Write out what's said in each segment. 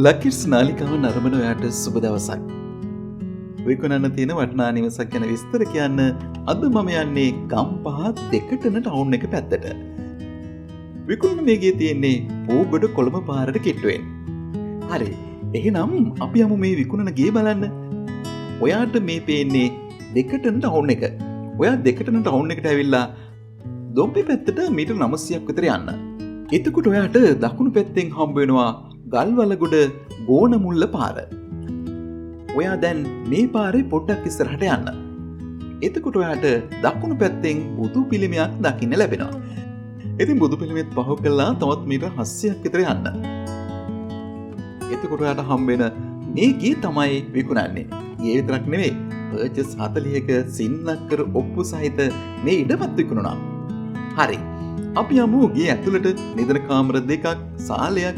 ලකිට්ස් නාලිකාව නරඹන ඔයාට සුබ දවසක්. විකුණන්න තියෙන වටිනා නිවසක් ගැන විස්තර කියන්න අද මම යන්නේ ගම්පහ දෙකටන ටවුන් එක පැත්තට. විකුණන මේ ගේ තියෙන්නේ පූගොඩ කොළඹ පාරට කිට්ටුවෙන්. හරි. එහෙනම් අපි යමු මේ විකුණන ගේ බලන්න. ඔයාට මේ පේන්නේ දෙකටන ටවුන් එක. ඔයා දෙකටන ටවුන් එකට ඇවිල්ලා දොම්පි පැත්තට මීටර් 900ක් විතර යන්න. එතකොට ඔයාට දකුණු පැත්තෙන් හම්බ වෙනවා ගල්වලගොඩ ගෝනමුල්ල පාර. ඔයා දැන් මේ පාරේ පොඩ්ඩක් ඉස්සරහට යන්න. එතකොට ඔයාට දකුණු පැත්තෙන් බුදු පිළිමයක් දකින්න ලැබෙනවා. ඉතින් බුදු පිළිමෙත් පහු කළා තවත් මීටර් 700ක් විතර යන්න. එතකොට ඔයාට හම්බ වෙන මේ ගේ තමයි විකුණන්නේ. ගේ විතරක් නෙමෙයි, පර්චේස් 40ක සින්නක්කර ඔප්පු සහිත මේ ඉඩමත් විකුණුණා. හරි. අපි යමු ගේ ඇතුළට. නිදන කාමර දෙකක්, සාලයක්,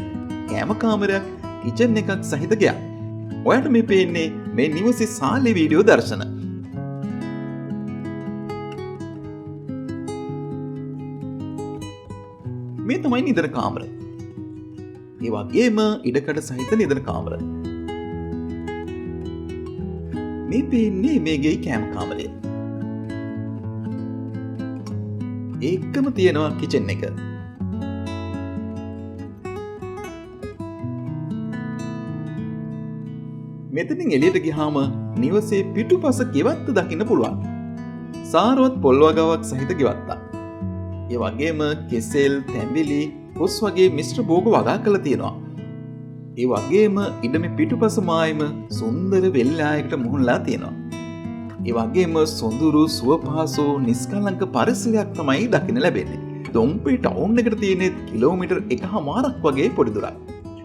කෑම කාමරයක්, කිචන් එකක් සහිත ගෙයක්. ඔයාට මේ පේන්නේ මේ නිවසේ සාලේ වීඩියෝ දර්ශන. මේ තමයි නිදන කාමර. ඒ වගේම ඉඩකඩ සහිත නිදන කාමර. මේ පේන්නේ මේ ගෙයි කෑම කාමරය. ඒකම තියෙනවා කිචන් එක. මෙතනින් එළියට ගියාම නිවසේ පිටුපස ගෙවත්ත දකින්න පුළුවන්. සාරවත් පොල් වගාවක් සහිත ගෙවත්තක්. ඒ වගේම කෙසෙල්, තැඹිලි, කොස් වගේ මිශ්‍ර භෝග වගා කරලා තියෙනවා. ඒ වගේම ඉඩමේ පිටුපස මායිම සුන්දර වෙල්යායකට මුහුණලා තියෙනවා. ඒ වගේම සොඳුරු සුව පහසු නිස්කලංක පරිසරයක් තමයි දකින්න ලැබෙන්නේ. දොම්පේ ටවුන් එකට තියෙන කිලෝමීටර් 1.5ක් වගේ පොඩි දුරක්.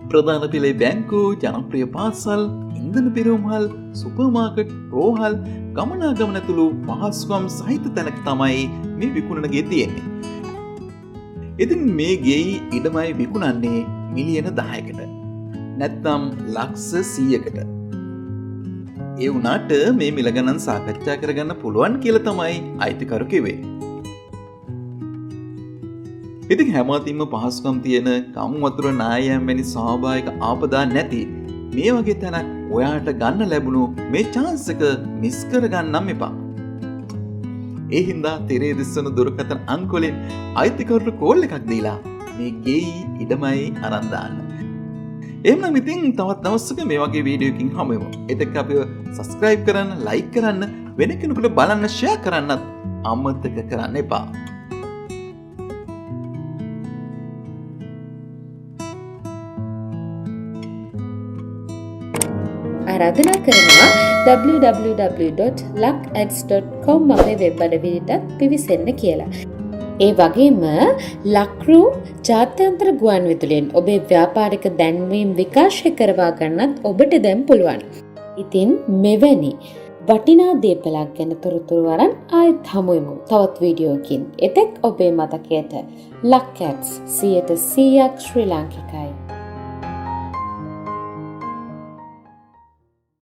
ප්‍රධාන පෙළේ බැංකු, ජනප්‍රිය පාසල්, ඉන්ධන පිරවුම්හල්, සුපර් මාකට්, රෝහල්, ගමනාගමන ඇතුළු පහසුකම් සහිත තැනක තමයි මේ විකුණන ගේ තියෙන්නේ. ඉතින් මේ ගෙයි ඉඩමයි විකුණන්නේ මිලියන 10කට. නැත්නම් ලක්ෂ 100කට. ඒ වුණාට මේ මිල ගණන් සාකච්ඡා කරගන්න පුළුවන් කියලා තමයි අයිතිකරු කිව්වේ. ඉතින් හැම අතින්ම පහසුකම් තියෙන ගම් වතුර නායයන් වැනි ස්වාභාවික ආපදා නැති මේ වගේ තැනක් ඔයාට ගන්න ලැබුණු මේ චාන්ස් එක මිස් කරගන්නම් එපා. ඒ හින්දා තිරේ දිස්වන දුරකථන අංක වලින් අයිතිකරුට කෝල් එකක් දීලා මේ ගෙයි ඉඩමයි අරන් දාන්න. එහෙනම් ඉතින් තවත් දවසක මේ වගේ වීඩියෝ එකකින් හමු වෙමු. එතෙක් අපිව සබ්ස්ක්‍රයිබ් කරන්න, ලයික් කරන්න, වෙන කෙනෙකුට බලන්න ෂෙයා කරන්නත් අමතක කරන්න එපා. ආරාධනා කරනවා www.luck.ads.com අපේ වෙබ් අඩවියටත් පිවිසෙන්න කියලා. ඒ වගේම ලක්රු ජාත්‍යන්තර ගුවන් විදුලියෙන් ඔබේ ව්‍යාපාරික දැන්වීම් විකාශය කරවා ගන්නත් ඔබට දැන් පුළුවන්. ඉතින් මෙවැනි වටිනා දේපලක් ගැන තොරතුරු අරන් ආයෙත් හමු වෙමු තවත් වීඩියෝකින්. එතෙක් ඔබේ මතකයට ලක් ඇඩ්ස් 100%ක් ශ්‍රී ලාංකිකයි.